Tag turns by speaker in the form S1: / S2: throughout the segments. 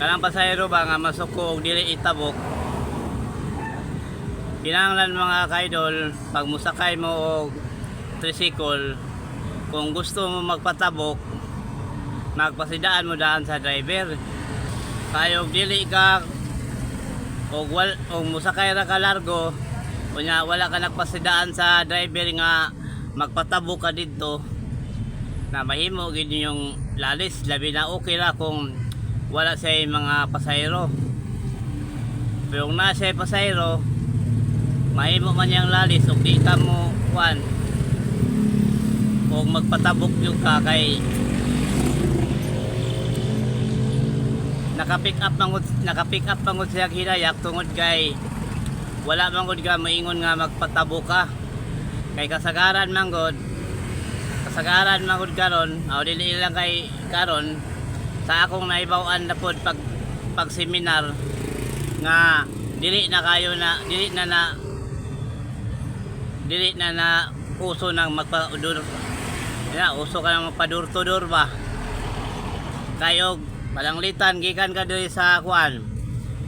S1: Kanang pasahero ba nga masuko og dili itabok. Kinahanglan, mga kaidol, pag musakay mo og tricycle, kung gusto mo magpatabok, magpasidaan mo daan sa driver. Kay og dili ka og wal og musakay ra ka largo, unya wala ka nagpasidaan sa driver nga magpatabok ka didto, na mahimo gid yung lalis. Labi na okay ra kung wala say mga pasahero, pero kung naa say pasahero, mahimo man yang lalis og di ka mo kuan og magpatabok yung ka kay naka-pick up mangud siya hinayak tungod kay wala mangud ka moingon nga magpatabok ka. Kay kasagaran mangud karon aw dili lang kay karon, sa akong naibaw-an na pod pag pag seminar nga dili na kayo na dili na na uso nang magpa-dur ya, uso ka nang magpa-door to door ba. Kayo palanglitan, gikan ka diri sa kuan,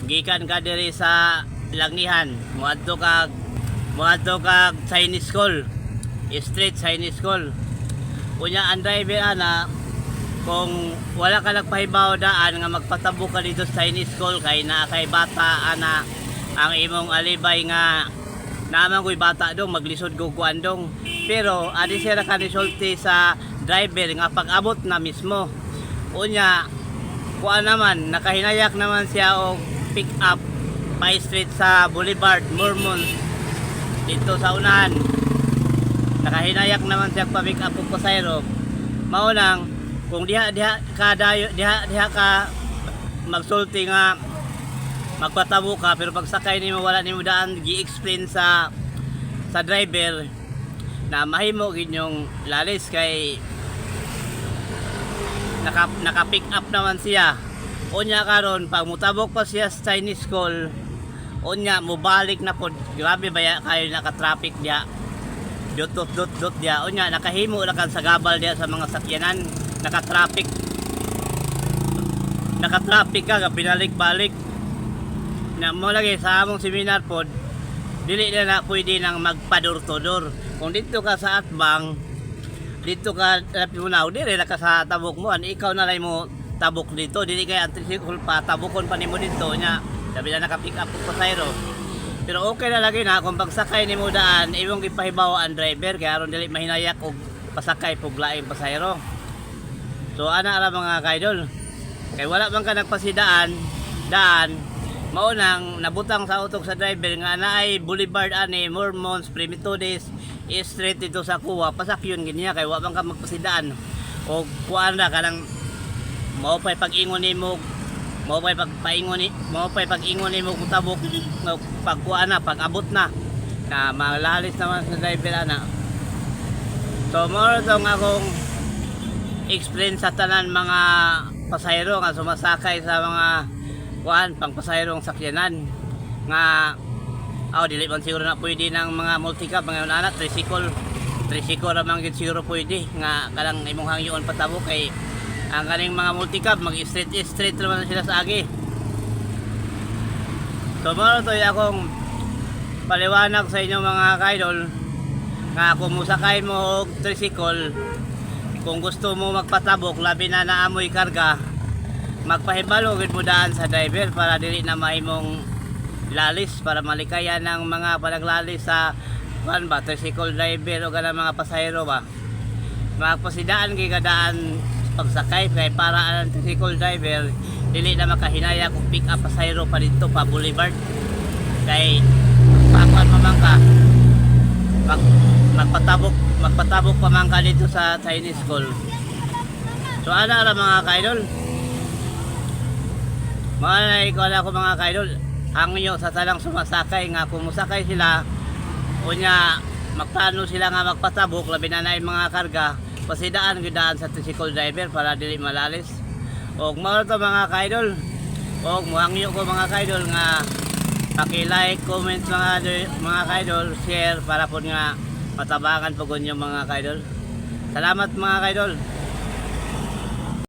S1: gikan ka diri sa Langihan, moadto kag Chinese School Street, Chinese School. Unya ang driver ana, kung wala ka nagpahibaw daan nga magpatabok ka dito sa Chinese School kay naa kay bata ana, ang imong alibay nga naman ko'y bata dong, maglisod ko kuan dong. Pero adi siya ra kanisulti sa driver nga pag-abot na mismo. Unya kuan naman, nakahinayak naman siya og pick up pa street sa Boulevard Mormon dito sa unahan. Nakahinayak naman siya pa pick up og pasahero. Mao nang kung diha diha ka dayo, diha diha ka magsulti nga magpatabo ka, pero pagsakay nimo wala nimo daan gi-explain sa driver na mahimo gid yung lalis kay naka pick up naman siya. Unya karon pag mutabok pa siya sa Chinese School, unya mubalik na pod, grabe baya kayo naka-traffic diha, dot dot dot dot diha. Unya nakahimo na kan sa gabal diha sa mga sakyanan, naka-traffic, naka-traffic ka binalik-balik na mo. Lagi sa among seminar pod, dili na na pwede nang magpa-door to door. Kung dito ka sa atbang, dito ka lapit mo na, dili na ka sa tabok mo an, ikaw na lang mo tabok dito. Dili kay ang tricycle pa tabokon pa nimo dito nya, sabi na naka pick up og pasahero. Pero okay na lagi na kung pagsakay nimo daan imong gipahibaw ang driver kay aron dili mahinayak og pasakay pug laing pasahero. So ana ra, mga kaidol, kay wala man ka nagpasidaan daan, mao nang nabutang sa utok sa driver nga naay Boulevard ani, Mormons, Pre-Methodist Street dito sa kuwa, pasakyon gid niya kay wa man ka magpasidaan o kuan ra kanang mao pay pag-ingon nimo, mao pay pagpaingon ni mao pay pag-ingon nimo kung tabok nga pagkuan na, pag-abot na na malalis naman sa driver ana. So mao tong akong explain sa tanan mga pasahero nga sumasakay sa mga kuan pang pasaherong sakyanan nga aw dili man siguro na pwede ng mga multicab, mga ana, tricycle, tricycle ra man gid siguro pwede nga kanang imong hangyoon patabok, kay ang kaning mga multicab mag street street naman sila sa agi. So mao to akong paliwanag sa inyo, mga kaidol, nga kung musakay mo og tricycle, kung gusto mo magpatabok, labi na naamoy karga, magpahibalo gid mo daan sa driver para dili na mahimong lalis, para malikayan ng mga panaglalis sa kuan ba, tricycle driver o ganang mga pasahero ba. Magpasidaan kay kadaan pagsakay kay para ang tricycle driver dili na makahinaya kung pick up pasahero pa dito pa Boulevard, kay pakuan pa man ka, magpatabok magpatabok pa man ka dito sa Chinese School. So ana ra, mga kaidol, mga na ko mga kaidol, hangyo sa talang sumasakay nga kung musakay sila, unya magplano sila nga magpatabok, labi na na yung mga karga, pasidaan gyud daan sa tricycle driver para dili malalis. Og mao to, mga kaidol, og muhangyo ko, mga kaidol, nga paki-like, comment, mga kaidol, share para po nga matabangan po yung mga kaidol. Salamat, mga kaidol.